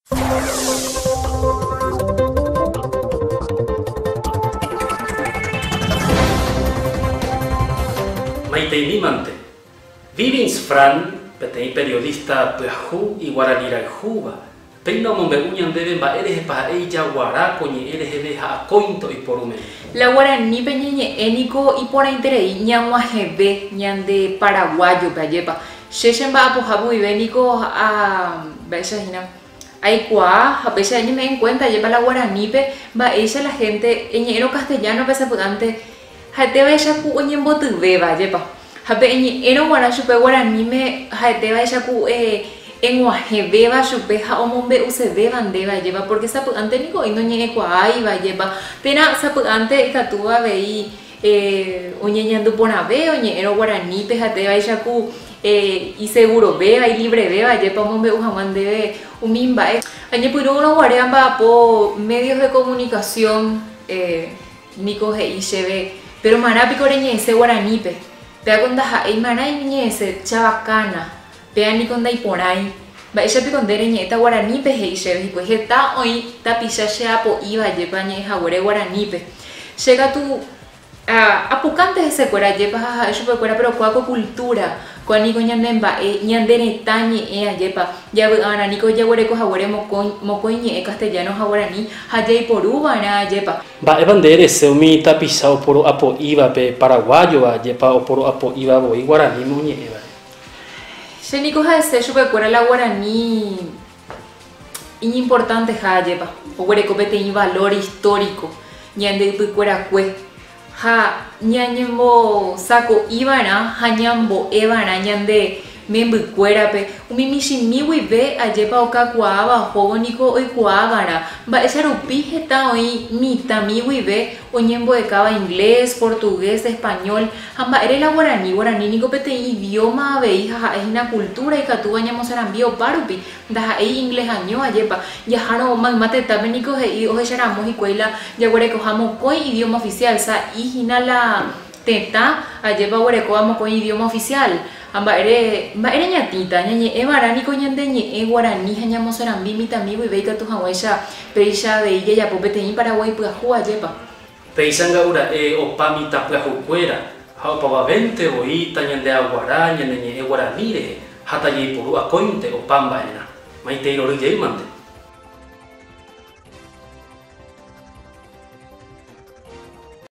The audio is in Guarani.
Maiteimímante. Vivins Fran, peteĩ periodista pyahu iguaranirayhúva, péina omombe'u ñandéve mba'érehepa ha'e ijaguara ko ñe'ẽ reheve ha akóinte oiporu meme. La guaranípe ñeñe'ẽ niko iporãiterei ñag̃uahẽve ñande paraguáyope, ajépa. Che chemba'apoha guive niko ha mba'éicha hína aikuaa ha péicha añeme'ẽ en cuenta ajépa la guaranípe mba'éicha la gente eñe'ẽrõ castellano-pe sapy'ánte ha'etévaicha ku oñembotyvéva ajépa. Ha pe eñe'ẽrõ g̃uarã chupe guaraníme ha'etévaicha ku eg̃uahẽvéva chupe ha omombe'usevéva ndéve ajépa porque sapy'ánte niko oĩ noñe'ẽkuaáiva ajépa térã sapy'ánte ikatúva avei Oñeñandu porãve oñe'ẽrõ guaranípe ha tévaicha ku isegurovéva, ilivrevéva ajépa omombe'u hag̃ua ndéve umi mba'e. Añepyrũrõ guare amba'apo medios de comunicación niko he'i chéve, Péro marã piko reñe'ẽse guaranípe? Péako ndaha'éi marã iñe'ẽse chavakana, péa niko ndaiporãi. Mba'éicha piko nde reñe'ẽta guaranípe? he'i chéve hikuái. Heta oĩ tapicha che apo'íva ajépa añe'ẽ haguére guaranípe. Che katu apukánte hesekuéra ajépa ha ha'e chupekuéra, péro kóa ko cultura, kóa niko ñane mba'e, ñande retã ñe'ẽ ajépa, javy'arã niko jaguereko haguére mokõi, mokõi ñe'ẽ castellano ha guarani ha jaiporu va'erã ajépa. Mba'épa nde erese umi tapicha oporo'apo'ívape paraguáyova ajépa oporo'apo'íva voi guaraníme oñe'ẽvare? Che niko ha'ese chupekuéra la guarani iñimportanteha ajépa, oguereko peteĩ valor histórico ñande ypykuerakue ha ñañembosako'iva'erã ha ñambo'eva'erã ñande membykuérape umi michĩmi guive ajépa okakuaáva ohóvo niko oikuaava'erã mba'éicha rupi heta oĩ mitãmi guive oñembo'ekáva inglés, portugués, español ha mba'ére la guarani. Guarani niko peteĩ idioma avei ha ha'e hína cultura ikatúva ñamosarambi opárupi, ndaha'éi inglés año ajépa. Jahárõ mayma tetãme niko he'i ohecharamo hikuái la jaguerekoha mokõi idioma oficial, sa'i hína la tetã ajépa oguerekóva mokõi idioma oficial. Ha mba'ére, mba'ére ñatĩta, ñañe'ẽ va'erã niko ñande ñe'ẽ guarani ha ñamosarambi mitãmi guive ikatu hag̃uáicha péicha avei jajapo peteĩ Paraguái pyahu ajépa. Péicha nga'u ra'e opa mitã pyahukuéra ha opavavénte voi tañandeaguara ñane ñe'ẽ guarani rehe ha tajeiporu akóinte opa mba'erã. Maitei rory jeýmante.